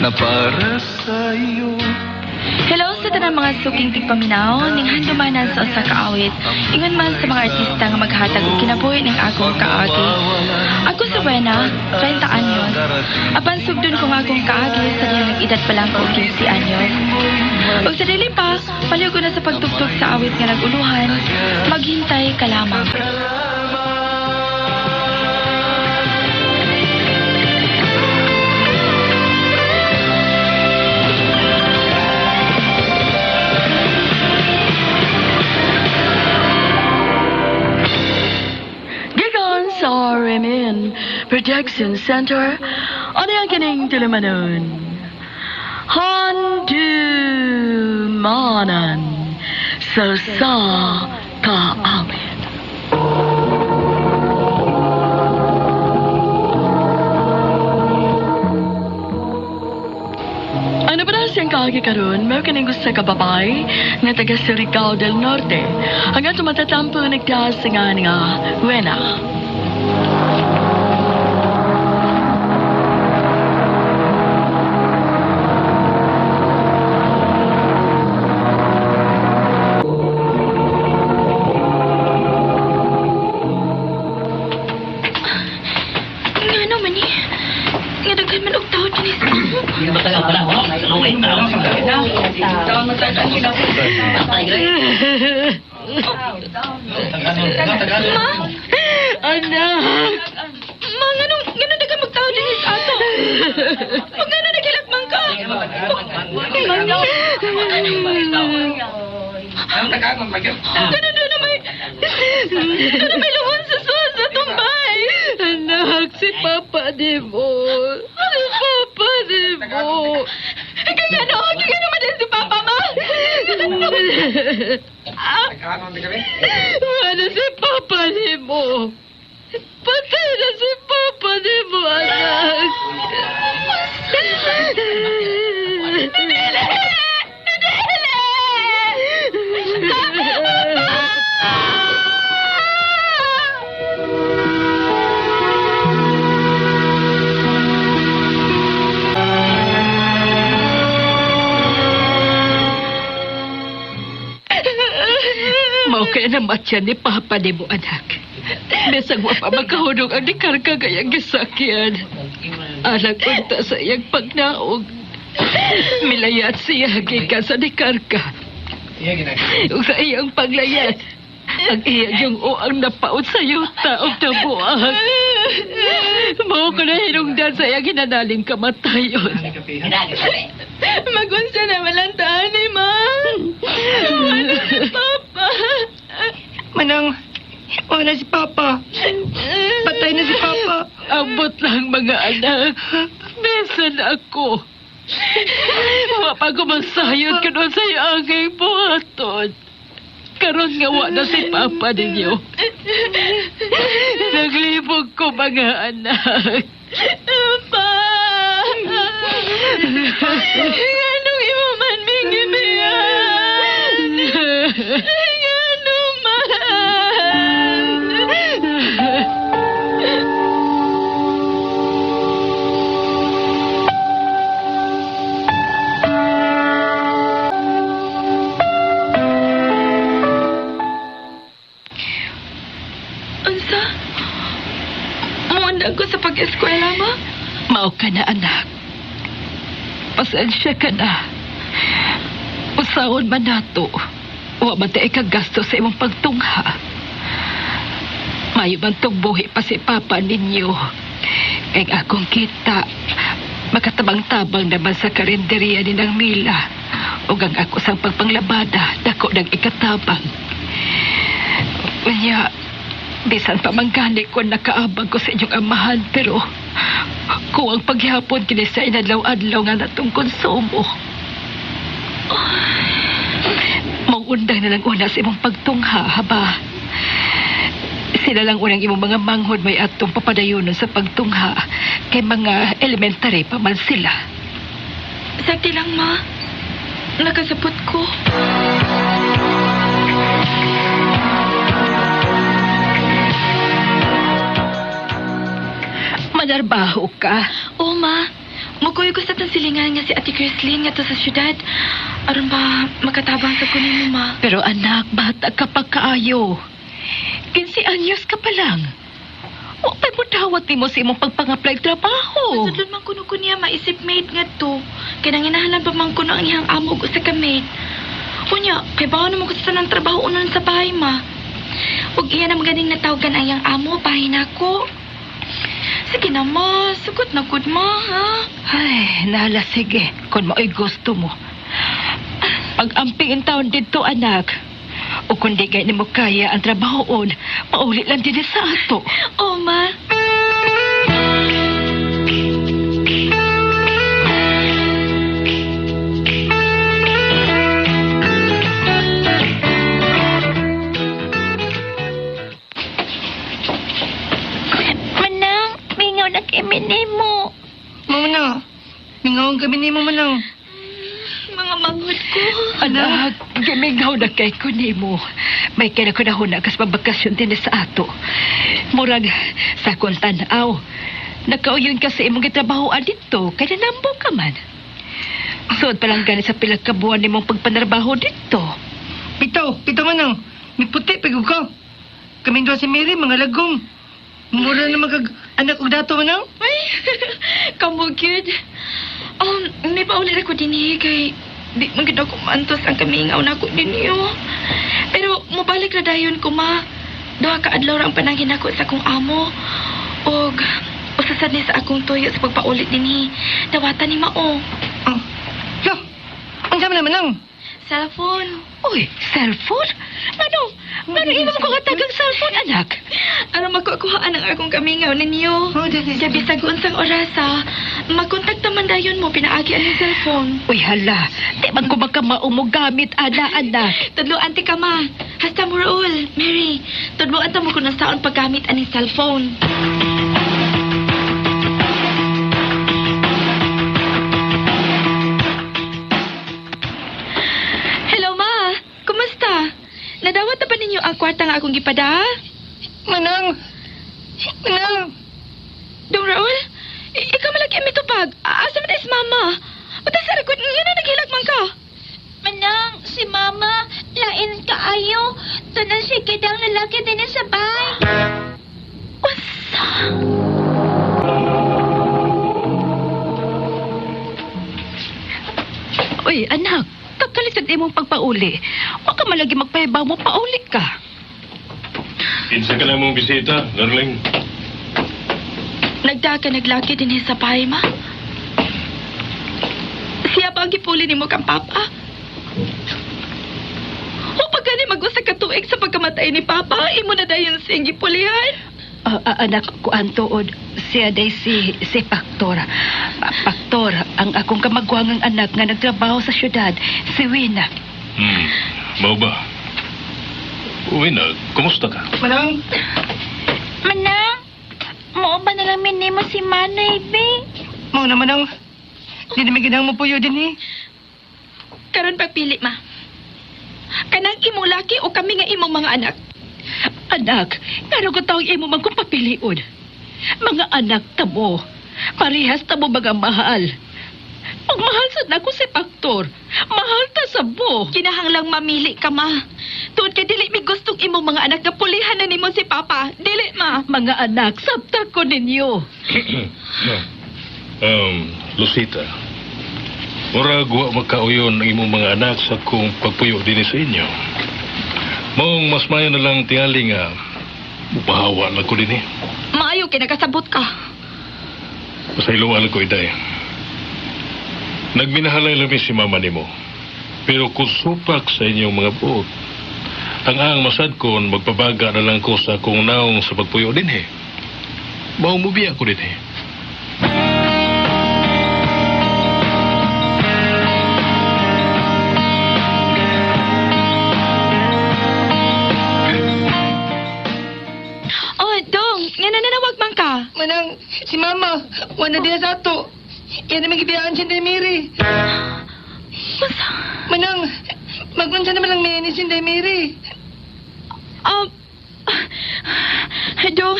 Na para sa'yo. Hello sa tanang mga suking tigpaminaw ning handumanan sa usa ka awit. Ingon man sa mga artista nga maghatag og kinabuhi ning akong kaagi. Ako sa Buena, 30 anyos. Apan sugdon ko nga akong kaagi sa diyang nag-edad pa lang ko 15 anyos. Ug sa dili pa, palihog ko na sa pagtugtog sa awit nga nag-uluhan, maghintay ka lamang. Gikan sa RMN Production Center, ano ang kining tulumanon? Handumanan sa sa kaawit. Ano ba na siyang kaagi karon? May kining gusto ka babae nga taga Surigao del Norte. Hanggang tumatatampo nagtaas nga nga wena. Ngano man ni? Nga daghan man og tao dinhi sa amo. Ma, Anak! ma nganong ngano daghan magtao dinhi sa ato? Ug ngano naghilak man ka? Ngano doon na may doon na may luhon sa suwa sa tumbay. Anak, si Papa di mo. Si Papa di mo. Kaya ngano, kaya ngano man din si Papa ma? Ah, Ano si Papa di mo? Patay na si Papa di mo, anak. Dili! Dili! Mao kaya namatyan ni Papa ni mo, anak. Bisag wa pa makahunong ang dikarga gayang gisakyan. Alang unta sa iyang pagnaog. Milayat siya gikan sa dikarga. Ug sa iyang paglayat, ang iyang yung uang napaot sa yuta og nabuang. Mao ko na hinungdan sa iyang hinanaling kamatayon. Magunsa naman lang taan ni ma. Wala si Papa. Manang, wala si Papa. Patay na si Papa. Ambot lang mga anak. Besan ako. Wa pa ko masayod kuno sa iyang buhaton. Karon nga wa na si Papa ninyo. Naglibog ko mga anak. Pa! Nganong imo man mingibiyan? Ngano man? Unsa? Muundang ko sa pag-eskwela, ma? Mao ka na, anak. Pasensya ka na. Usaon man nato. Wa man ta ikagasto sa imong pagtungha. Mayo man tong buhi pa si Papa ninyo. Kay akong kita, makatabang-tabang naman sa karinderya ni nang Mila. Ug ang ako sang pagpanglabada, dako ng ikatabang. Unya, bisan pa man gani ko nakaabang ko sa inyong amahan, pero kuwang paghapon kini sa inadlaw-adlaw nga natong konsumo. Mangundang na lang una sa imong pagtungha, haba. Sila lang unang imong mga manghod may atong papadayonon sa pagtungha kay mga elementary pa man sila. Sakti lang, ma. Nakasapot ko. Manarbaho ka. Oo, ma. Mukuyo ko sa atong silingan nga si Ate Chrislyn nga to sa syudad. Aron ba makatabang sa kunin mo, ma? Pero anak, bata ka pa kaayo. 15 anyos ka pa lang. Wa pa'y mudawat nimo sa imong pagpang-apply trabaho. Masudlon man kuno ko niya maisip maid nga to. Kay nanginahanglan pa man kuno ang iyang amo og usa ka maid. Unya, kay bawo naman ko sa tanang trabaho unon sa bahay, ma. Ug iya na maganing natawagan ang iyang amo, bahin ako. Sige na, ma. Sugot na gud, ma, ha? Ay, nala, sige. Kung mao'y gusto mo. Pag-amping in taon dito, anak. O kung di gay nimo kaya ang trabahoon, pauli lang din sa ato. Oh, ma. Manang, mingaw na kami nimo. Mao na. Mingawang kami nimo, Manang. Mga manghod ko. Anak, gimingaw na kay ko nimo. May kaya ko na huna kas pabakasyon din sa ato. Murag, sa akong tanaw, nakauyon ka sa imong gitrabahoan dito, kaya nanambo ka man. Suod pa lang gani sa pila ka buwan nimong pagpanarbaho dito. Pitaw, pitaw, Manang. May puti, pagod ka. Kaming duha si Mary, mga lagom. Mura na magag anak og dato, Manang. Ay, kamo gyud. May pauli ra ko dinhi kay di man gid ako maantos ang kamingaw nako dinhi oh. Pero mobalik ra dayon ko, ma. Duha ka adlaw ra ang panangin nako sa akong amo. Og usa sad ni sa akong tuyo sa pagpaulit dinhi. Dawatan ni mao. Ah, la, ang sama na, Manang. Cellphone. Uy, cellphone? Ano? Ano imo ko katagang cellphone, anak? Aron makukuhaan ang akong kamingaw ninyo. Oh, dali. Kaya bisag unsang orasa, makontakta man dayon mo pinaagi ang cellphone. Uy, hala. Di man ko magkamao mo gamit, ana, anak. Tudloan ti ka, ma. Hasta mo, Raul. Mary, tudloan ta mo kung nasaon paggamit aning cellphone. Hello, ma. Kumusta? Nadawat na ba ninyo ang kwarta nga akong gipada? Manang! Manang! Dong Raul, ikaw malaki ang mitupag. Asa man is mama? Basta sa record, nga na naghilak man ka. Manang, si Mama, lain kaayo. Tanan siya kidang lalaki din sa bahay. Unsa? Uy, anak. Kakalitad imong pagpauli. Wa ka malagi magpahibaw mo, pauli ka. Kinsa ka na mong bisita, darling? Nagdaga naglaki din sa bahay, ma. Siya ba ang gipuli nimo kang papa? O pag gani mag-usa ka tuig sa pagkamatay ni papa, imo na dayon siyang gipulihan. Anak ko antuod, siya day si Paktor. Paktor, ang akong kamagwangang anak nga nagtrabaho sa syudad, si Wina. Mao ba? Wina, kumusta ka? Manang! Manang, mao ba na lang minimo si Manoy, be? Mao na, Manang. Di na may ginang mapuyo din eh. Karon pagpili, ma. Kanang imong laki o kami nga imong mga anak? Anak, ngano ko tawag imo man kung papilion? Mga anak ta mo. Parehas ta mo mga mahal. Pagmahal sa nako si Paktor, mahal ta sa mo. Kinahanglang mamili ka, ma. Tuod kay dili mi gustong imong mga anak nga pulihan na nimo si Papa. Dili, ma. Mga anak, sabta ko ninyo. Lucita, murag wa makauyon ang imong mga anak sa kung pagpuyo dinhi sa inyo. Maong mas mayo na lang tingali nga mupahawa lang ko dinhi. Maayo kay nakasabot ka. Pasayloan lang ko, iday. Nagminahalay lang mi si mama nimo. Pero kung supak sa inyong mga buot, ang masad ko, magpabaga na lang ko sa akong naong sa pagpuyo dinhi. Maong mubiya ko dinhi. Oh, Dong, nga nananawag man ka. Manang, si mama, wala din sa ato. Yan naman gibiyaan siya ni Mary. Unsa? Manang, magunsa naman lang ni si Mary. Dong,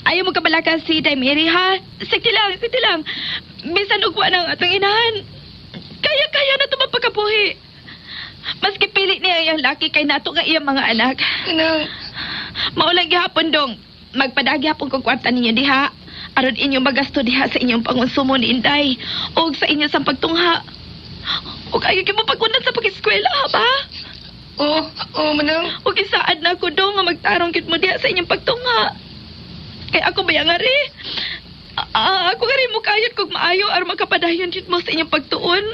Ayaw mo kabalaka si Day Mary, ha? Sakti lang, sakti lang. Bisan ugwa ng atong inahan. Kaya-kaya na ito mapagkabuhi. Maski pili niya iyang laki kay nato nga iyang mga anak. Manang, Maulang gihapon dong. Magpadagi hapon kong kwarta ninyo diha. Aron inyo magasto diha sa inyong pangonsumo ni Inday. O sa inyo sa pagtungha. O kayo kimo pagkunat sa pag-eskwela, ha ba? oo, oo, Manang. O gisaad na ko dong nga magtarong kit mo diha sa inyong pagtungha. Kay ako ba nga ri? Ako nga rin mo kayod kog maayo aron makapadayon jud mo sa inyong pagtuon.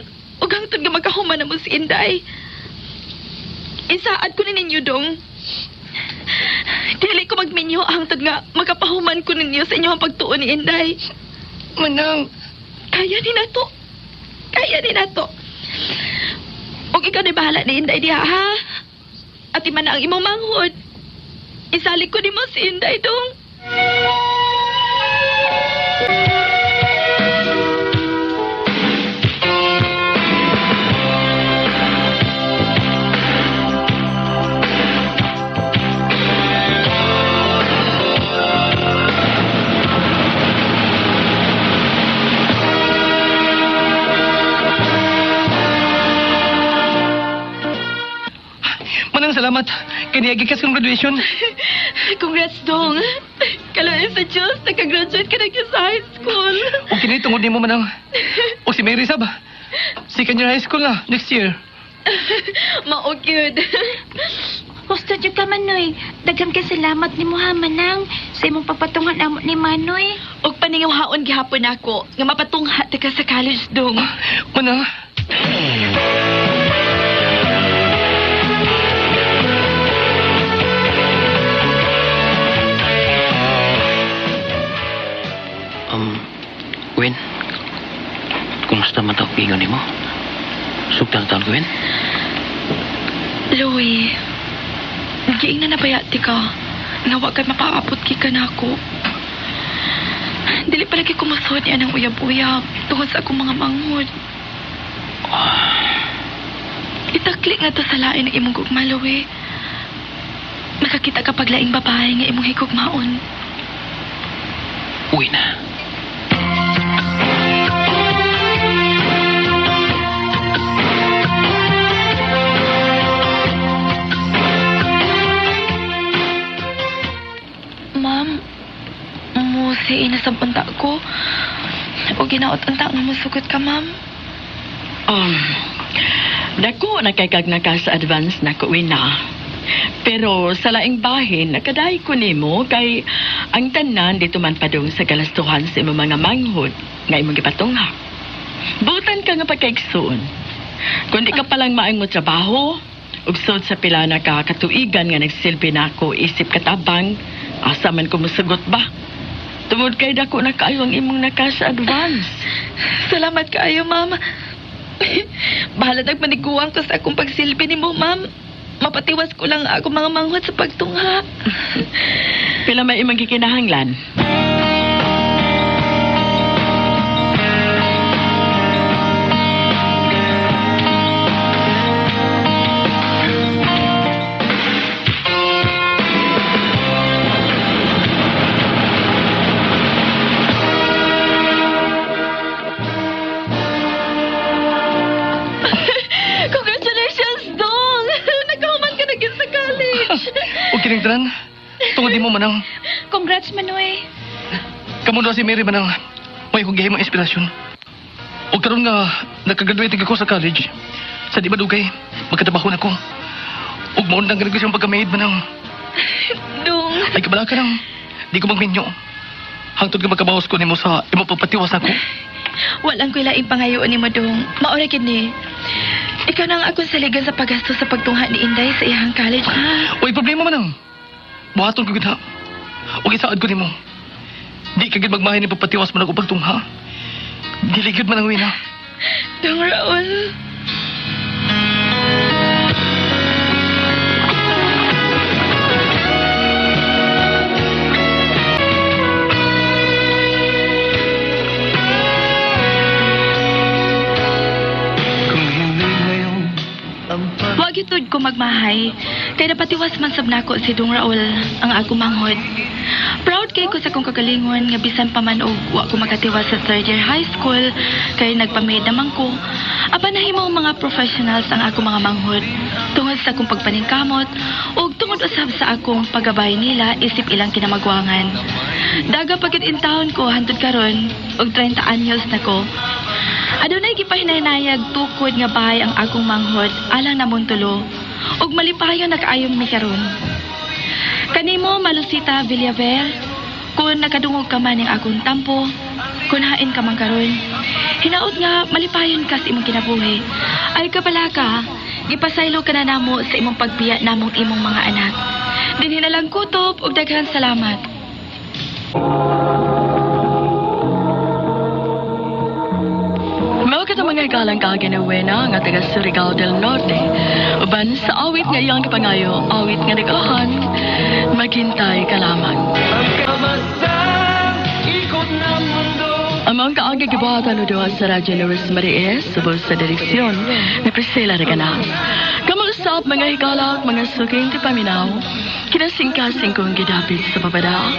Ug hangtod nga makahuman na mo si Inday. Isaad ko ni ninyo dong. Dili ko magminyo hangtod nga makapahuman ko ninyo sa inyong pagtuon ni Inday. Manang, Kaya ni nato. Kaya ni nato. Ug ikaw na bahala ni Inday diha, ha? Ati man na ang imong manghod. Isalig ko nimo si Inday dong. Manang salamat. Kaniagi ka sa graduation. Congrats, dong. Kalain sa Diyos, nakagraduate ka na sa high school. O kini tungod nimo Manang. O si Mary sab. Second year high school na next year. Mao gyud. Husto jud ka, Manoy. Daghan kay salamat ni mo ha, Manang. Sa imong pagpatungan amo ni Manoy. Og paningawhaon gihapon ako nga mapatungha ta ka sa college, dong. Manang. Gwen, kumusta man tawag ingon nimo? Sugtan taon, Gwen? Louie, giingnan na bayati ka. Nga wa kay mapaabot ki ka nako. Dili pa lagi kumusod niya ng uyab-uyab tungod sa akong mga manghod. Itakli nga to sa lain ng imong gugma, Louie. Nakakita ka pag laing babae nga imong higugmaon. Uwi na. Ma'am, mo si inasab unta ko. O ginaot unta nga musugot ka, ma'am. Dako na kay kag naka sa advance na ko na. Pero sa laing bahin, nakadahi ko nimo kay ang tanan dito man padung sa galastuhan sa imong mga manghod nga imong gipatungha. Butan ka nga pagkaigsoon. Kung di ka palang maayong mo trabaho, ug sud sa pila na ka katuigan nga nagsilbi nako isip katabang, asa man ko musugot ba? Tungod kay dako na kaayo ang imong naka sa advance. Salamat kaayo, ma'am. Bahala nagmaniguang ko sa akong pagsilbi nimo, ma'am. Mapatiwas ko lang ako mga manghod sa pagtungha. Pila may imong gikinahanglan? Congratulations, Dong! Nakahuman ka na gyud sa college. O kining tanan. Tungod nimo Manang. Congrats, Manoy. Kamo si Mary Manang. May kong gihimong inspirasyon. O karon nga nakagraduate ako sa college. Sa di ba dugay, magkatrabaho na ko. Ug mao nang ganito siyang pagka-maid Manang. Dong, Ay kabala ka nang. Di ko magminyo. Hangtod nga magkabawas ko nimo sa imong pagpatiwas nako. walang ko'y laing pangayoon nimo, Dong. Maura gid ni. Ikaw na ang akong saligan sa paggasto sa pagtungha ni Inday sa iyang college, ha? Uy, problema Manang. Buhaton ko gid ha. Ug isaad ko nimo. Di ka gid magmahin ni pagpatiwas mo nako pagtungha. Dili gyud man ang wina. Dong Raul. Wag yun Lisod ko magmahay, kay napatiwas man sab nako si Dong Raul ang ako manghod. Proud kay ko sa akong kagalingon nga bisan pa man og wa ko makatiwas sa third year high school kay nagpamid naman ko. Apan nahimo mga professionals ang akong mga manghod tungod sa akong pagpaningkamot ug tungod usab sa akong paggabay nila isip ilang kinamagwangan. Daga pagid in town ko hantod karon og 30 anyos na ko. Adunay gipahinay-nayag tukod nga bahay ang akong manghod alang namong tulo ug malipayon na kaayong mi karon. Kanimo Malusita Villaver, kung nakadungog ka man ning akong tampo, kung hain ka man karon, hinaot nga malipayon ka sa imong kinabuhi. Ay kabala ka, gipasaylo ka na namo sa imong pagbiya namong imong mga anak. Dinhi na lang kutob ug daghan salamat. Mao kato mga galang kaginawena nga taga Surigao del Norte. Uban sa awit nga iyang gipangayo, awit nga nag-ulahan, maghintay ka lamang. Ang mga kaagi gibuhatan o duha sa Radyo ni Rosemary S. Subos sa direksyon ni Priscilla Reganas. Kamuusap mga higalak, mga suking tipaminaw, kinasingkasing kong gidapit sa babada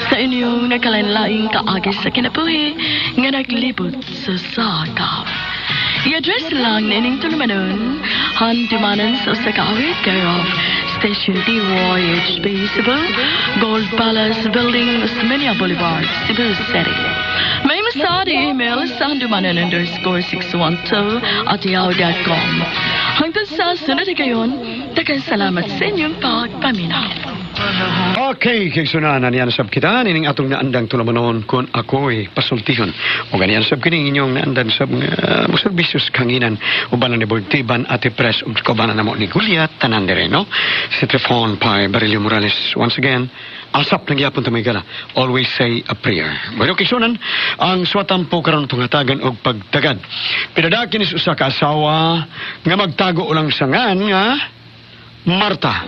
sa inyong nagkalain-laing kaagi sa kinabuhi nga naglibot sa sakap. I-address lang nining tulumanon, handumanan sa usa ka awit, care of Station DYHB Cebu, Gold Palace Building, Osmeña Boulevard, Cebu City. May masari email sa handumanan_612@yahoo.com. Hangtod sa sunod higayon, daghang salamat sa inyong pagpaminaw. Okay, kay sunanan niyan sab kita nining atong naandang tulumanon kung ako'y pasultihon. O ganiyan sab kini inyong naandan sab nga moserbisyo sa kanginan uban ni Bortiban Ate Pres ug kaubanan namo ni Guliat tanan dire, no? Si Trifon Pai Barilio Morales once again. Asap lang gyapon ta may gala. Always say a prayer. Bueno, kay sunan ang swatampo karon itong hatagan og pagtagad. Pinadakin is usa ka asawa nga magtago ulang sangan nga Marta.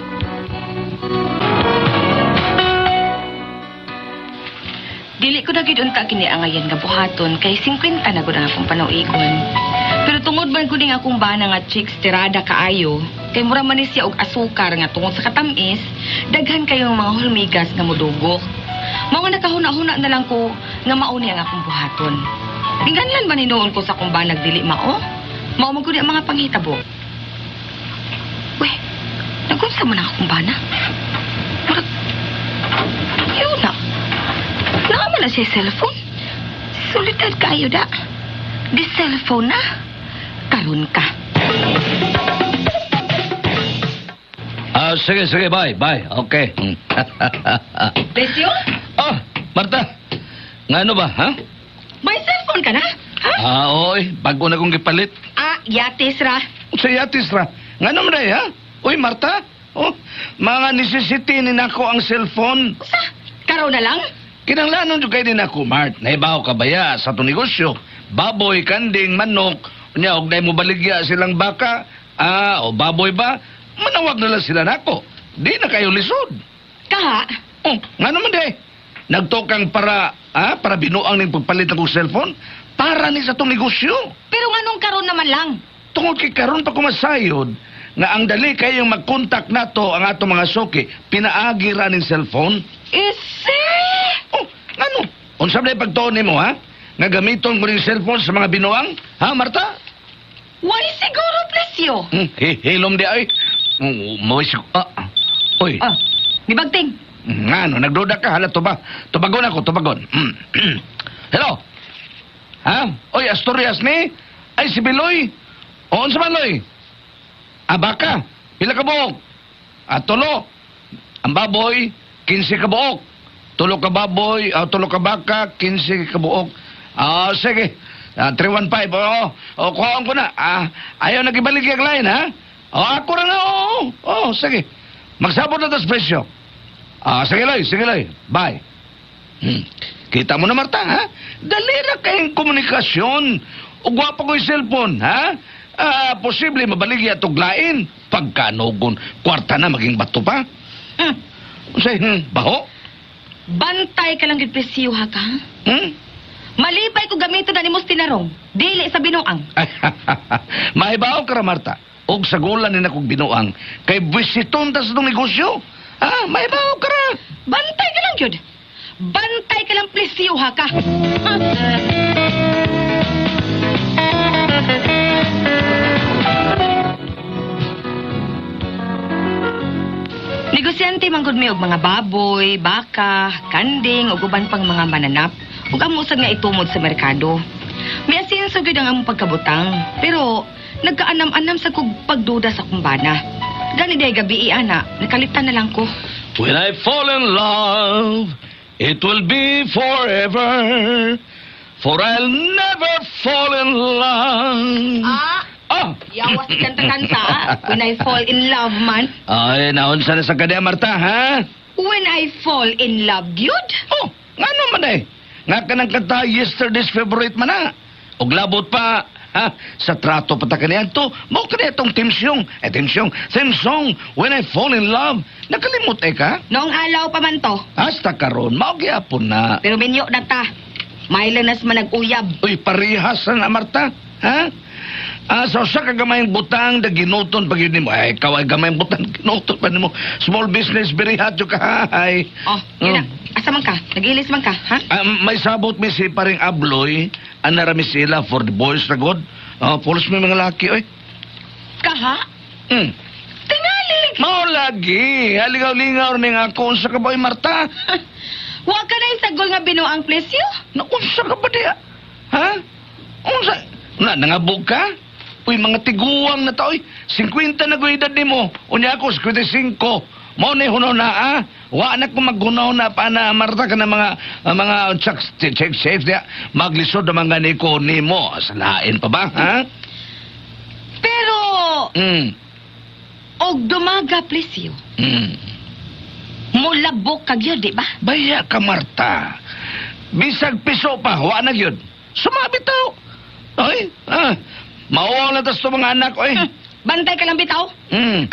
Dili ko na gid unta kini angayan nga buhaton kay 50 na gud ang akong panauigon. Pero tungod man gud ning akong bana nga chicks tirada kaayo, kay mura man ni siya og asukar nga tungod sa katamis, daghan kayong mga hulmigas nga modugok. Mao nga nakahuna-huna na lang ko nga mao ni ang akong buhaton. Tingganlan man hinuon ko sa akong banag dili mao. Mao man gud ang mga panghitabo. Uy, nagunsa man ang akong bana? Murag, yun na. Naman na siya cellphone. Solidad kayo da. Di cellphone na. Karon ka. Ah, sige, sige, bye, bye. Okay. Presyo? Oh, Marta. Ngano ba, ha? May cellphone ka na? Ha? Ah, oy, bago na kong gipalit. Ah, yatis ra. Sa yatis ra. Ngano man day, ha? Uy, Marta. Oh, mga necessity ni nako ang cellphone. Usa, karon na lang? Kinanglanon jud kay din ako, Mart. Naibaw ka baya sa itong negosyo. Baboy, kanding, manok. Unya, og day mo baligya silang baka. Ah, o baboy ba? Manawag na lang sila nako. Di na kayo lisod. Kaha? Oh, nga naman day. Nagtokang para, para binuang ning pagpalit akong cellphone. Para ni sa itong negosyo. Pero nganong karon naman lang? Tungod kay karon pa kumasayod, nga ang dali kayong magkontak nato ang ato mga suki, pinaagi ra ning cellphone. Ise! Oh, ano? Unsa ba pagtuon nimo, ha? Nga gamiton ko ning cellphone sa mga binuang? Ha, Marta? Why siguro, presyo? Hilom di ay. Oy. Ah, di bagting. Ngano, nagduda ka, hala tuba. Tubagon ako, tubagon. Hello? Ha? Oy, Asturias ni? Ay, si Biloy. O, unsa man, Loy? Ah, baka. Pila ka buok? Ah, tulo. Ang baboy, 15 ka buok. Tulo ka baboy, tulo ka baka, 15 ka buok. Ah, sige. Ah, 315, oo. O, kuhaan ko na. Ah, ayaw na gibalik yung line, ha? O, ako na nga, oo. Oo, sige. Magsabot na tas presyo. Ah, sige, Loy, sige, Loy. Bye. Kita mo na, Marta, ha? Dali na kayong komunikasyon. O, gwapo ko yung cellphone, ha? Ah, posible mabaligya at uglain. Pagkanugon, kwarta na maging bato pa. Unsay, baho? Bantay ka lang gid presyo ha ka. Hmm? Malipay ko gamito na nimo tinarong. Dili sa binuang. Mahibaw ka ra, Marta. Og sagulan ni nakong binuang. Kay bwisiton ta sa itong negosyo. Ha? May bawo ka ra. Bantay ka lang yun. Bantay ka lang, plesyo, ha ka. Negosyante man gud mi og mga baboy, baka, kanding ug uban pang mga mananap ug amo sad nga itumod sa merkado. Miasinso gyud ang among pagkabutang, pero nagkaanam-anam sa kog pagduda sa akong bana. Gani day gabi ana, nakalitan na lang ko. When I fall in love, it will be forever. For I'll never fall in love. Ah, Oh! yawas kanta-kanta. When I fall in love man. Ay, naunsa na sa kanya, Marta, ha? When I fall in love, gyud. Oh, nga naman eh. Nga ka ng kanta yesterday's favorite man na. Og labot pa, ha? Sa trato pa ta kaniya to. Mao kaniya tong theme song. Eh, theme song. Theme song, When I Fall in Love. Nakalimot eh ka? Noong alaw pa man to. Hasta karon, mao gyapon na. Pero minyo na ta. Mailan nas man nag-uyab. Uy, parehas na na, Marta. Ha? Ah, sa usa ka gamayng butang da ginuton pag yun nimo. Ay, ikaw ay gamayng butang ginuton pa nimo. Small business very hot ka hay. Oh, yun na. Asa man ka? Nag-ilis man ka, ha? Ah, may sabot mi si paring Abloy, anarami sila for the boys na god. Oh, pulos mi mga laki oy. Kaha? Hmm. Tingali! Mao lagi, haligaw-lingaw ning ako unsa ka ba oy, Marta? Wa ka na isagol nga binuang plesyo? Na unsa ka ba diha? Ha? Unsa? Na nangabog ka? Uy, mga tiguang na ta, oy. 50 na ko edad nimo. Unya ako, 55. Mao na hunaw na, ah. Wa na ko maghunaw na pa na Marta ka na mga mga check check safe diya. Maglisod na mga niko nimo. Sa lain pa ba, ha? Pero, og dumaga plesyo, mulabok ka gyud, di ba? Baya ka, Marta. Bisag piso pa, wa na gyud. Sumabi tao. Oy, ah. Mauwaw na tas to mga anak, oy. Bantay ka lang bitaw.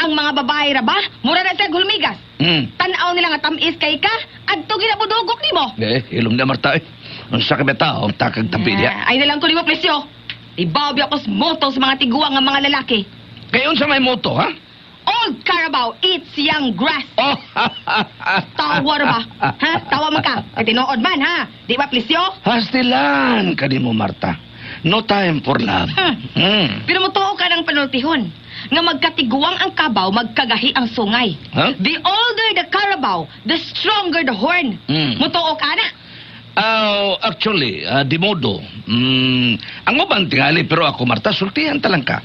Ang mga babae ra ba? Mura na sa hulmigas. Tan-aw nila nga tamis kay ka, adto ginabudugok nimo. Eh, ilong na Marta, eh. Unsa ka bitaw, ang takag tabi diya. Ah, ay na lang ko nimo plesyo. Ibaw ako sa moto sa mga tiguang nga mga lalaki. Kay unsa may moto, ha? Old Carabao eats young grass. Oh. Tawa ra ba? Ha? Tawa man ka. Kay tinuod man, ha? Di ba, plesyo? Hastilan ka nimo, Marta. No time for love. Pero motuo ka ng panultihon nga magkatiguang ang kabaw, magkagahi ang sungay. Huh? The older the carabao, the stronger the horn. Motuo ka na. Oh, actually, di modo. Ang uban tingali, pero ako, Marta, sultihan talang ka.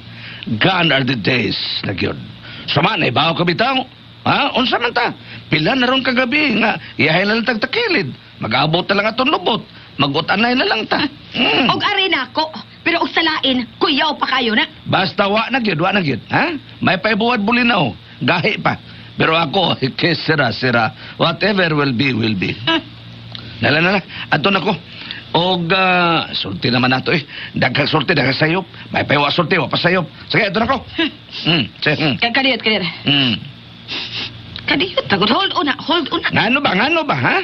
Gone are the days na gyud. Sama na, ibaw ka bitaw. Ha? Unsa man ta? Pila na ron kagabi nga, iyahay na lang tagtakilid. Mag-abot na lang atong lubot. Mag-utanay na lang ta. Og ari nako, pero og salain, kuyaw pa kayo na. Basta wa na gyud, wa na gyud, ha? May paibuwad bulinaw, gahi pa. Pero ako, ke sira sira, whatever will be will be. Nala nala, adto na ko. Og sulti naman nato eh. Daghang sulti, daghang sayop. May paiwa sulti, wa pa sayop. Sige, adto na ko. Sige. Kadiyot, kadiyot. Kadiyot, tagod. Hold una, hold una. Ngano ba, ngano ba, ha?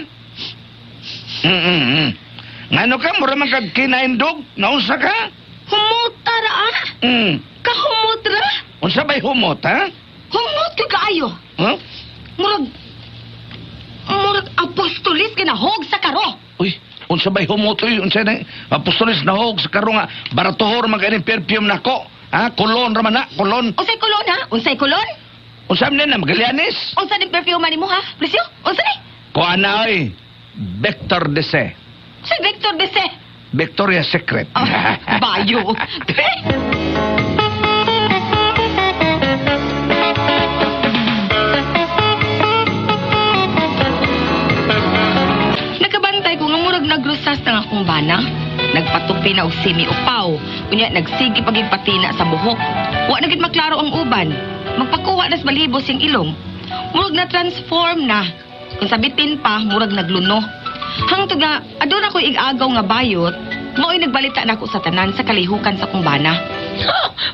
Ngano ka, mura man kag kinaindog? Naunsa ka? Humuta ra, ah. Kahumot ra. Unsa ba'y humot, ha? Humot ka kaayo. Huh? Murag apostolis ka na hog sa karo. Uy, unsa ba'y humot, uy? Unsa na, apostolis na hog sa karo nga, baratohor man kainin perfume nako. Ha? Kulon ra man na, kulon. Unsay kulon, ha? Unsay kulon? Unsa man na, magalyanis? Unsa ning perfume nimo, ha? Presyo? Unsa ni? Kuha na, oy. Victor Dese. Si Victor Dese. Victoria's Secret. Oh, bayo. Nakabantay ko nga murag nagrusas na akong bana. Nagpatupi na og simi upaw. Unya nagsige pagig patina sa buhok. Wa na gid maklaro ang uban. Magpakuha nas balhibo sing ilong. Murag na transform na. Kung sabitin pa, murag nagluno. Hangtod nga aduna ko'y igagaw nga bayot, mao'y nagbalita nako sa tanan sa kalihukan sa kong bana.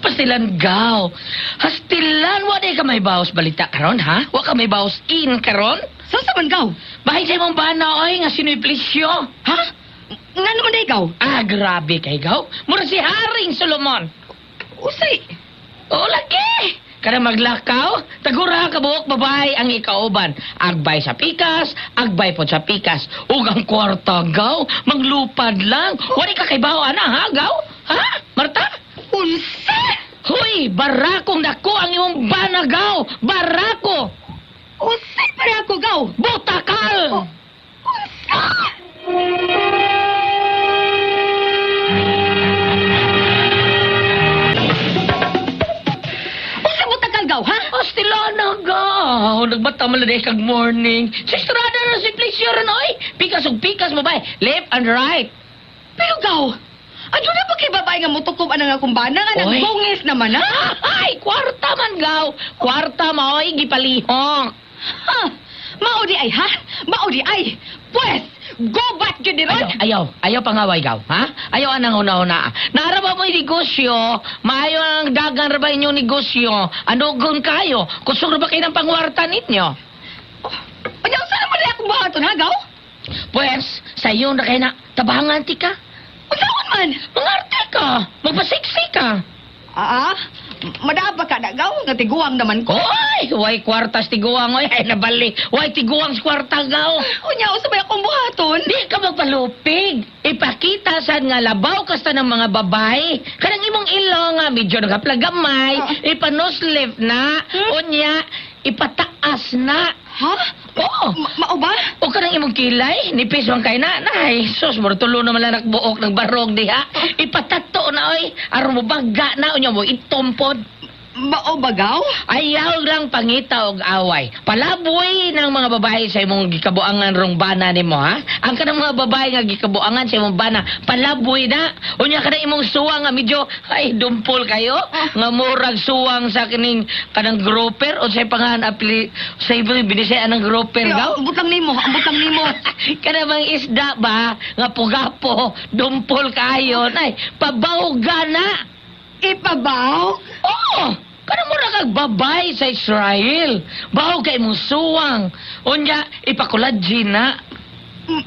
Pastilan gaw. Hastilan, wa di ka may baos balita karon, ha? Wa ka may baos in karon? Sa so, man gaw? Bahin sa imong bana oy nga sino'y plisyo. Ha? Nga naman day gaw? Ah, grabe kay gaw. Mura si Haring Solomon. Usay. Oo, lagi. Kada maglakaw, tagura ka buok babae ang ikauban. Agbay sa pikas, agbay po sa pikas. Ug ang kwarta, gaw, manglupad lang. Wali ka kay bawo, ana, ha, gaw? Ha, Marta? Unsa? Hoy, barakong dako ang imong bana, gaw. Barako. Unsa barako, gaw? Butakal. Oh, unsa? Unsa butakal, gaw, ha? Astilana, gaw. Nagbata man lang kag morning. Sistrada na si Pleasure, oy. Pikas ug pikas, babae. Left and right. Pero gaw, ano na ba kay babae nga mutukob anang akong bana nga Oy. nagbungis naman, ha? Ay, kwarta man, gaw. Kwarta maoy gipalihok. Ha? Mao di ay, ha? Mao di ay. Pwes, go back gyud ni ron. Ayaw, ayaw, ayaw pangaway, gaw, ha? Ayaw anang una-una. Naara ba mo yung negosyo? Maayo ang dagan ra ba inyong negosyo? Ano gun kayo? Kusog ra ba kayo ng pangwarta ninyo? Oh, Ano, saan naman na akong buhaton, ha, gaw? Pwes, sa iyo na kayo na tabangan ti ka. Unsaon man? Mangarte ka, magpasiksi ka. Ah, madaba ka na, gaw. Nga tiguang naman ko. Oy, way kwartas tiguang, oy, ay nabali. Way tiguang sa kwarta, gaw. Unya, usa ba akong buhaton? Di ka magpalupig. Ipakita sad nga labaw kasta ng mga babae. Kanang imong ilong nga medyo nagaplagamay, ipanoslift na, unya ipataas na. Ha? Oo. Mao ba? O kanang imong kilay, nipis man kay na. Nay, sus, mura tulo naman lang nagbuok ng barog diha. Ipatato na oy, aron mo baga na unya mo itumpod. Mao ba, gaw? Ayaw lang pangita og away. Palaboy ng mga babae sa imong gikabuangan rong bana nimo, ha? Ang kanang mga babae nga gikabuangan sa imong bana, palaboy na. Unya kana imong suwang nga medyo ay dumpol kayo nga murag suwang sa kining kanang grouper o sa pangalan apli sa ibang binisaya ng grouper gaw. Ambot lang nimo, ambot lang nimo. Kana bang isda ba nga pugapo, dumpol kayo. Nay, pabawga na. Ipabaw? Oo! Kana mura kag babay sa Israel. Baho kay imong suwang. Unya, ipakuladji na.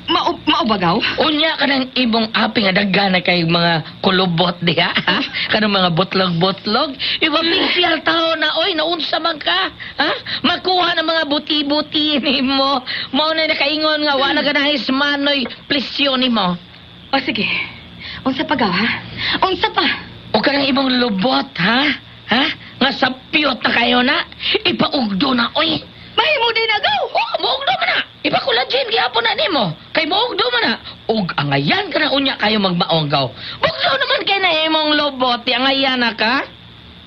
Mao, mao ba, gaw? Unya kanang imong api nga daghan na kay mga kulubot diha. Ha? Kanang mga butlog-butlog. Ipa-facial tao na, oy, naunsa man ka. Ha? Makuha ng mga buti-buti nimo. Mao na nakaingon nga wala ka na ismanoy plesyon nimo. O sige. Unsa pa, gaw, ha? Unsa pa? O kanang imong lubot, ha? Ha? Nga sapyot na kayo na. Ipaugdo na, oy. Mahimo din na, gaw. Oh, muugdo man na. Ipakulajin gihapon na nimo. Kay muugdo man na. Ug angayan ka na unya kayo magmaong gaw. Bugdo naman kay na imong lobot, di angayan na ka.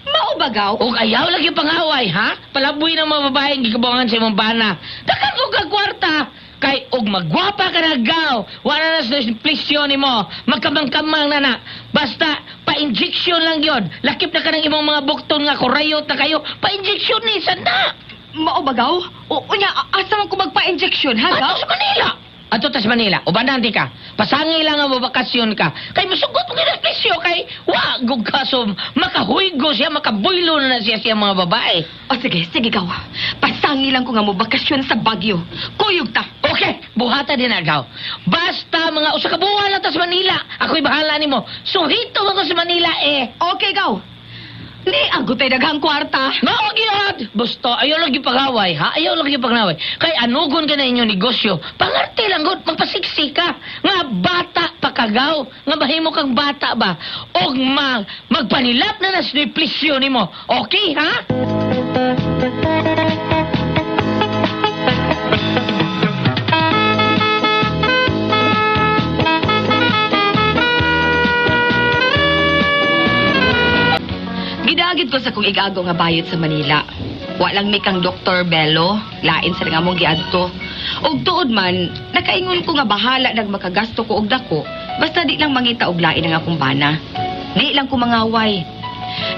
Mao ba, gaw? Ug ayaw lagi pangaway, ha? Palaboy ng mga babaeng gikabuangan sa imong bana. Dakan og kag kwarta. Kay og magwapa ka na gaw, wala na sa plisyon nimo, magkamang-kamang na na. Basta pa-injection lang yon. Lakip na ka ng imong mga bukton nga kurayot na kayo, pa-injection ni sanda. Mao ba, gaw? O, unya, asa man ko magpa-injection, ha, gaw? Ato sa Manila. Ato ta sa Manila. Ubanan ka. Pasangi lang ang bakasyon ka. Kay musugot mo kay presyo kay wa gug kaso makahuygo siya, makabuylo na siya siya mga babae. O sige, sige, gaw. Pasangi lang ko nga mo bakasyon sa Baguio. Kuyog ta. Okay, buhata din agaw. Basta mga usa ka buwan lang ta sa Manila. Ako'y bahala nimo. Suhito man ko sa Manila eh. Okay, gaw. Ni agutay daghang kwarta. Mao gyud. Basta ayaw lang pag-away, ha? Ayaw lang pag-away. Kay anugon ka na inyong negosyo. Pangarte lang gud, magpasiksi ka. Nga bata pa kagaw, nga mahimo kang bata ba? Og magpanilap na na sa plisyo nimo. Okay, ha? Gidagit ko sa kong igago nga bayot sa Manila. Wa lang mi kang Dr. Bello, lain sa nga among giadto. Og tuod man, nakaingon ko nga bahala nag makagasto ko og dako, basta di lang mangita og lain ang akong bana. Di lang ko mangaway.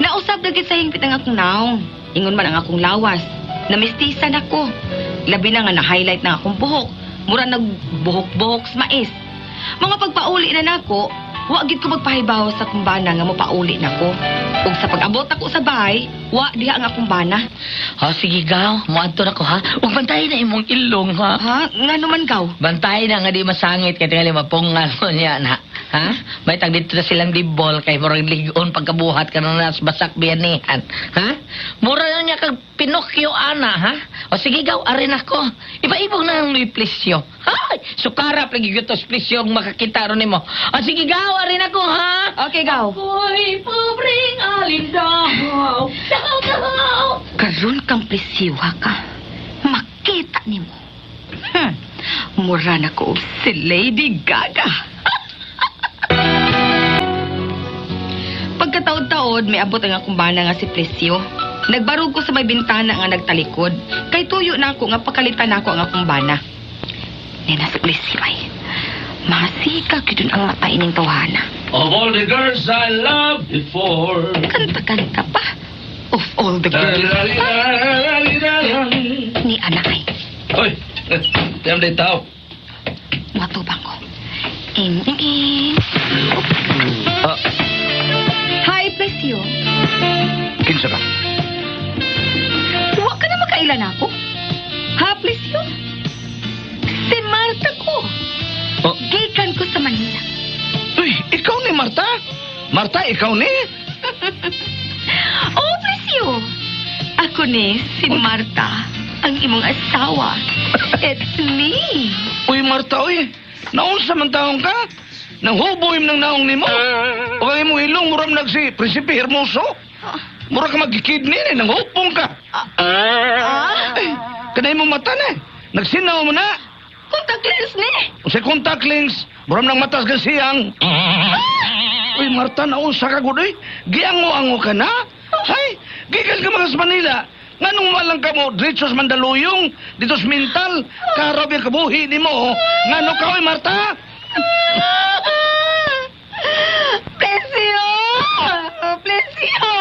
Nausab na gid sa hingpit ang akong naong. Ingon man ang akong lawas. Namistisa nako. Labi na nga na-highlight na akong buhok. Mura nagbuhok-buhok sa mais. Mga pagpauli na nako, wa gid ko magpahibaw sa akong bana nga mopauli nako. Ug sa pag-abot ako sa bahay, wa diha ang akong bana. Ha, sige gaw, moadto na ko ha. Ug bantayan na imong ilong ha. Ha? Ngano man gaw? Bantayan na nga di masangit kay tingali mapungan mo niya na. Ha? May tag dito na silang dibol kay murag ligon pagkabuhat ka na nas basak biyanihan. Ha? Mura na niya kag Pinocchio ana, ha? O sige gaw, arin ako. Iba-ibog na ang Luis Plesio. Hay, sukarap lagi gyud tos Plesio ang makakita ron nimo. O sige gaw, arin ako ha. Okay, gaw. Ako'y pobreng alindaw. Daw, daw. Karon kang Plesio ha ka. Makita nimo. Mura na ko og si Lady Gaga. Pagkataod-taod, may abot ang akong bana nga si Plesio. Nagbarog ko sa may bintana nga nagtalikod. Kay tuyo na ako nga pakalitan na ako ang akong bana. Nena si Plesio ay. Masika gyud ang mata ining tawhana. Of all the girls I loved before. Kanta-kanta pa. Of all the girls. Ni anak ay. Hoy, tiyam day tao. Matubang ko. Ing, ing, ing. Ah, Hi, Plesio. kinsa ka? Huwag ka na makailan ako. Ha, Plesio? Si Marta ko. Oh. Gikan ko sa Manila. Uy, ikaw ni Marta? Marta, ikaw ni? Oh, Plesio. Ako ni si Marta, ang imong asawa. It's me. Uy, Marta, uy. Naunsa man taong ka? Nanghuboy ng naong nimo. O ang imong ilong muram nag si Prinsipe Hermoso. Mura ka magkikidney ni, nanghupong ka. Ah? Eh, kanay mo mata na eh. Nagsinaw mo na. Contact lens ni. O sa contact lens, muram nang matas ka siyang. Uy, Marta, naunsa ka gud uy. Giango-ango ka na. Hay, gikan ka mga sa Manila. Nganong walang ka mo, diretso sa Mandaluyong, dito sa Mintal, karab yung kabuhi ni mo. Ngano ka, uy, Marta? Plesio! Plesio!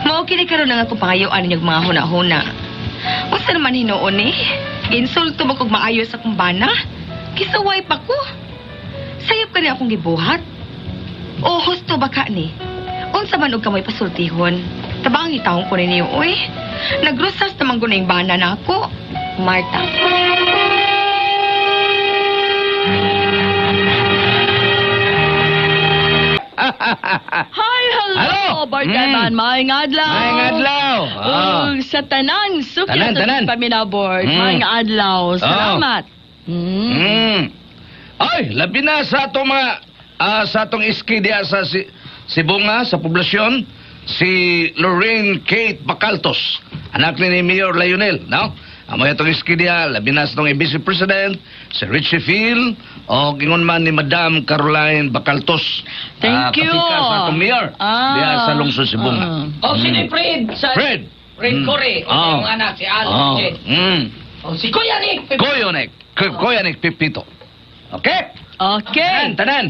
Mao kini karon ang akong pangayuan ninyong mga huna-huna. Usa naman hinuon eh. Giinsulto mo kog maayo sa akong bana. Kisuway pa ko. Sayop ka ni akong gibuhat. O husto ba ka ni? Unsa man og kamoy pasultihon. Tabang itawong ko ninyo, oy. Nagrusas naman ko na yung bana na ako. Marta. Hi, hello, Hello. Bardaman. Maayong adlaw. Maayong adlaw. Ah. Ug sa tanan, suki Tanan, tanan. Paminaw board. Maayong adlaw. Salamat. Ay, labi na sa atong mga sa atong iski diya sa si, Sibonga, sa poblasyon, si Lorraine Kate Bacaltos, anak ni Mayor Lionel, no? Amo atong iski diya, labi na sa atong Vice President, si Richie Phil, o ingon man ni Madam Caroline Bacaltos. Thank you. Kapika sa atong mayor, diya sa lungsod Sibonga. Oh, si ni Fred. Sa Fred. Fred Corey. O, yung anak, si Al. Oh. Oh, si Kuya Nick. Kuya Nick. Kuya Nick Pipito. Okay? Okay. Tanan, tanan.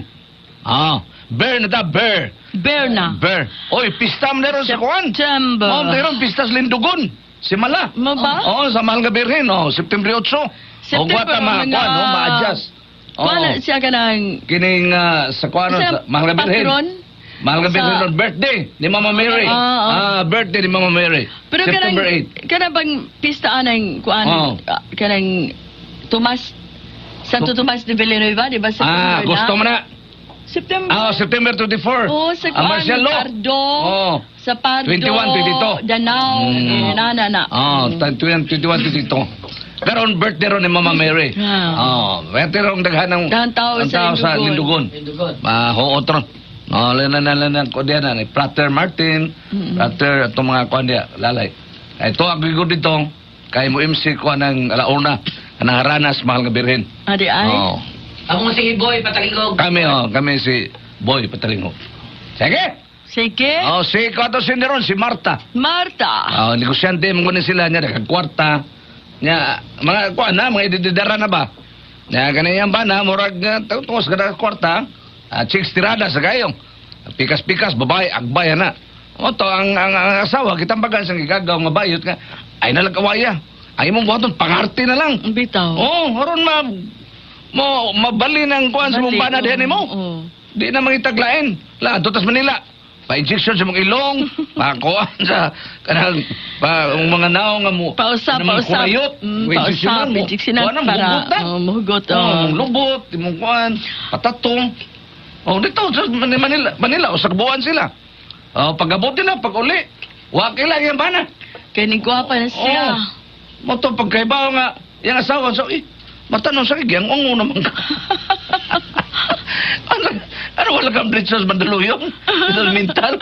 Ah, bear na ta, bear. Bear na. Bear. Oy, pista mo meron sa kuan. September. Oh, meron pista sa Lindugon. Si Mala. Mo ba? Oo, sa Mahal nga Birhen, oh, September 8. September, O guwata mga- ma kuan, no, ma-adjust. Oo. Kuan na siya ka ng Kining sa kuan sa Mahal nga Birhen. patron? Mahal nga Birhen on birthday ni Mama Mary. Ah, Ah, birthday ni Mama Mary. Pero September kanang 8. kanang bang pista anang kuan Oo. kanang Tomas Santo Tomas de Villanueva, di ba? Ah, September gusto mo na. September. Ah, September 24. Oo, sa Ah, kuan, martial law. Pardo. Oo. Sa Pardo. 21, 22. Danao. Na, na, na. Oh, 21, 21, 22. Karon birthday ron ni Mama Mary. Ah. Oh, birthday ron daghan ng Daghan tao ang sa tao sa Lindugon. Lindugon. Mahuot ron. Oh, lana na na na ko diyan na ni Prater Martin, Prater atong mga kuan diya, lalay. Ay to ang gigod dito kay mo MC ko ng alauna kanang haranas Mahal nga Birhen. Adi ay. Oh. Ako mo si Boy Patalingog. Kami oh, kami si Boy Patalingog. Sige. Sige. Oh, si ko ato si Neron, si Marta. Marta. Oh, negosyante mo kunin sila niya kwarta. Nya mga kuan na mga idididara na ba? Nya kaniyang ba na murag tungos kada kwarta. Chicks tirada sa gayong. Pikas-pikas babae agbaya na. O to ang asawa gitambagan sa gigagaw nga bayot nga ay nalagawaya. Ay imong buhaton pangarte na lang. Bitaw. Oh, aron ma mo mabali ng kuan sa mong bana diyan nimo. Oo. Di na mangitaglain. La, adto tas Manila. Pa-injection sa mong ilong, pakuan sa kanang pa ang mga naong nga mo. Pausap, kanang mga pausap. kurayot. Pausap, injeksyonan Kuan ang para muhugot na. oh, muhugot. Oh, Oh. mong lubot, imong kuan, patatong. Oh, dito sa Manila, Manila o sa kabuuan sila. Oh, pag-abot nila, pag uli, wa kila yang bana. Kay ning gwapa na siya. Oh. Mo to pagkaibaw nga yang asawa so eh matanong sa kigyan ungo naman ka. Ano ano wala kang bridge sa Mandaluyong? Ito mental.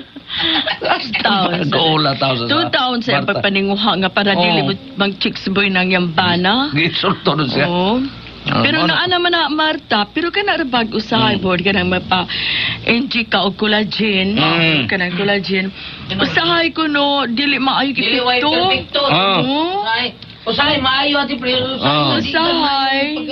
Taon sa- Gola tao sa. 2 taon sa pagpaninguha nga para Oh. dili mo mang chicks boy nang yambana. Gisulto nun siya. Oo. Ah, Pero mao naa naman na Marta, pero kana ra bag usahay board kanang mapa inject ka og collagen, kanang collagen. Usahay ko no dili maayo Dili way epekto. perfecto. Ah. Oo. Usahay. Usahay maayo ati pre. Ah. Usahay.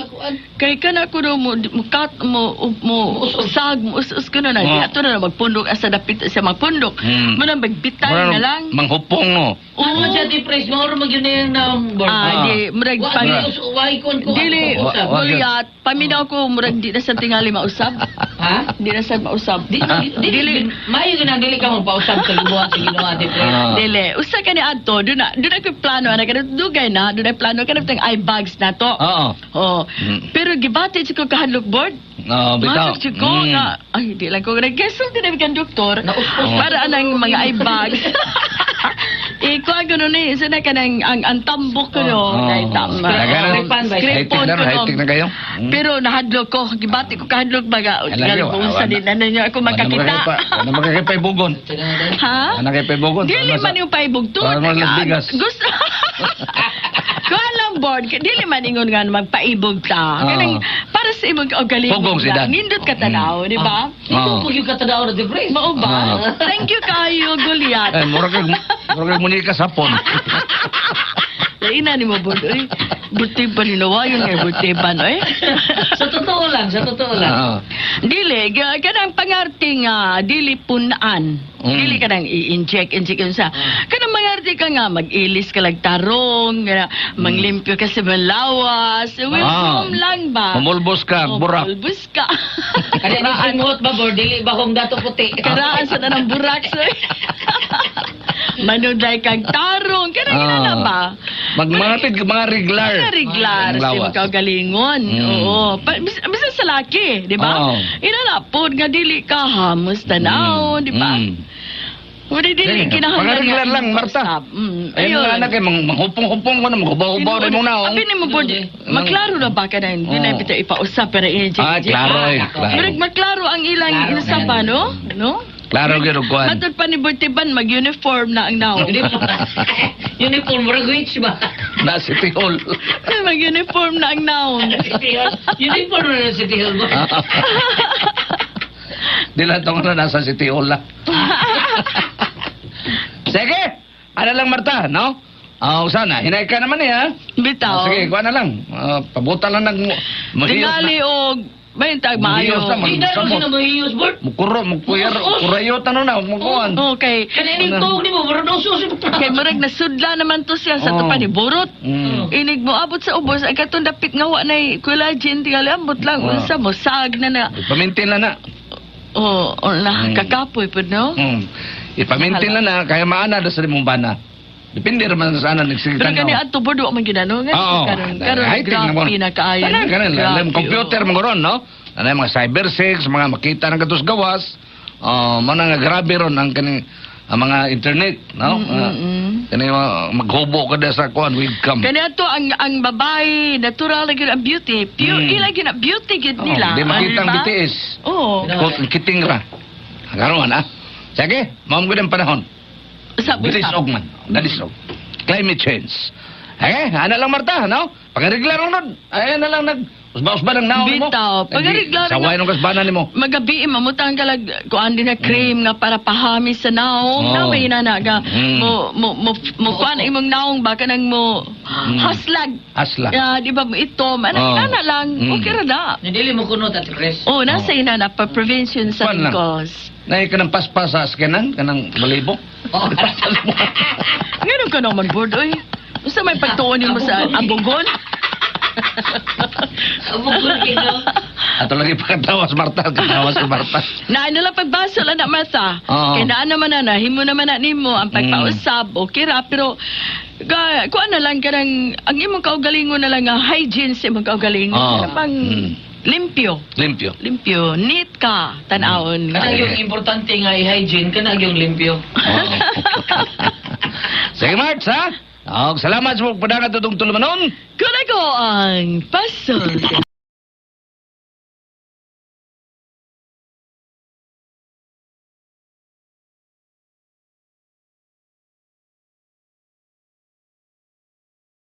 Kay kana ko no mo mo kat mo mo usag mo us ko no na di Ah. ato na magpundok asa dapit siya magpundok. Mo nang magbitay Mura na lang. Manghupong no. Oo. Ano siya ati pre? Mao ra man gyud na yung number. Ah, di murag Wa pag way kon ko. Dili, Wa- Goliath, paminaw ko, murag di na sa tingali mausab. Ha? Di na sa mausab. Di, di, dili, maayo gyud ang dili ka magpausab sa gibuhat sa Ginoo ati pre. Ah. Dili, usa ka ni adto, doon na ko'y plano, ana ka dugay na, doon na plano ka na eye bags na to. Oo. Oh. Pero gibati ko kahadlok board. No, bitaw. Masok ko nga, ay, di lang ko nag-gasol din namin kang doktor. Naus-us. Para anang mga eye bags. Ikuha ko nun eh, isa na ka ng, ang tambok ko no. Oh. Kay tama. Naganan- Scrape High-tech on na, ko no. high-tech na kayo. Pero nahadlok ko, gibati ko kahadlok baga. Alam niyo, Kung sa awan din na ninyo ako makakita. Ano makakipaibugon? Ha? Ano kay paibugon? Dili man yung paibugtod. Para mo Las Vegas. Gusto. Kuha lang board. Dili man ingon nga magpaibog ta. Ah. Kanang para sa imong kaugalingon. Pugong si Dan. Nindot ka tanaw, di ba? Oo. Ito po yung katanaw na di pre. Mao ba? Ah. Thank you kayo, Goliath. Eh, mura kag munika sa hapon. Lain na ni mo board. Oy. Buti pa rin nawa yun nga buti pa no eh. Sa totoo lang, sa totoo lang. Oo. Dili, kanang pangarte nga, dili punaan. Dili kanang i-inject, inject yun sa. Kanang mangarte ka nga, mag-ilis ka lang tarong, manglimpyo ka sa malawas. Welcome lang ba? Mamulbos ka, Oh, burak. Mamulbos ka. Kaya ni simuot ba, bor, dili ba kung dato puti? Karaan sa tanang burak, sir. Manudlay kang tarong. Kanang ah. ba? Magmangatid ka, mga reglar. Mga reglar Ang sa lawas. imong kaugalingon. Oo. Bisa sa laki, di ba? Oo. Inalapod nga dili ka hamos tanaw, di ba? Wala dili Sige, kinahanglan mga reglar nga lang, Marta. usap. Ayun Ayun. mga anak eh, manghupong-hupong ko na, maghubaw-hubaw rin mong naong. Abi ni mo po, maklaro na ba ka na hindi na Oo. bitaw ipausap pero i-inject. Ah, klaro eh, klaro. Murag maklaro ang ilang Klaro, inusapa, no? No? Klaro gyud og kuan. Matod pa ni Bortiban, mag-uniform na ang naong. Uniform, murag witch ba? Na City Hall. Mag-uniform na ang naong. City Hall. Uniform na City Hall. Di lang itong na nasa City Hall lang. Sige! Ano lang, Marta, no? Ah, sana. Hinay ka naman eh, ha? Bitaw. Ah, sige, kuha na lang. Ah, pabuta lang ng... Mahiyos na. Tingali og may tag maayo. Mahiyos na, Hindi na magsamot. sino mahiyos, bor. Mukuro, mukuyar, Usos. kurayot, ano na, mukuan. Okay. Kaya ining tuog ni mo, murag usos. Kay murag nasudla naman to siya sa Oh. tupa ni Borot. Inig mo abot sa ubos ay katong dapit nga wa nay collagen tingali ambot lang Oh. unsa mo sag na na. Ipamintin lang na. Oh, oh na kakapoy pud no. Ipamintin lang na, kaya maana na sa limong bana. Depende naman sa ana, Pero nagsigitan kani ato bodo man ginano nga Oo. karon karon High-tech na mo. grabe na kaayo. Kanan, kanan. Grabe, Alam, computer oh. mga ron, no? Ano yung mga cyber sex, mga makita ng katos gawas. Oh, mga nga grabe ron ang kaning ang mga internet, no? Kani mga maghubo ka na sa kuan webcam. Kani ato ang babae natural na gyud ang beauty. Pure ila gyud ang beauty gyud Oh, nila. di makita ang Ano ba? BTS. Oo. Kot kiting ra. Karon ah. Sige, mao gud ang panahon. Usap, Bilis usap. og man. Dalis og. Climate change. Eh, ana lang Marta, no? Pagareglar lang nun. Ay, na lang nag usba-usba ng naon mo. Bitaw. Pagareglar Saway nung kasbanan nimo. Magabi mamutang ka lag kuan din na cream nga para pahami sa naong Oh. na may inana ka Mm. mo kuan imong naong baka nang mo haslag. Haslag. Ya, di ba mo itom ana Oh. inana lang okay ra na. Dili mo kunot at Chris. Oh, nasa inana pa prevention sa Kuan lang. wrinkles. Nay kanang paspas sa kanan, kanang balibo. Oh. Ganun ka naman board oy. Unsa may pagtuon nimo sa abugon? Abugon kino. Ato lagi pagkatawas, Marta. Katawas si Marta. Na ano lang pagbasol na Martha. Oo. Kay naa naman na, nahimo naman na nimo ang pagpausab, okay ra, pero ga, kuan na lang kanang ang imong kaugalingon na lang nga hygiene sa imong kaugalingon. Oo. Kanang pang limpyo. Limpyo. Limpyo, neat ka, tan-awon. Kana yung importante nga i-hygiene, kana yung limpyo. Sige, Marts, ha? Og salamat sa pagpadangat itong tulumanon. Kuna ko ang pasol.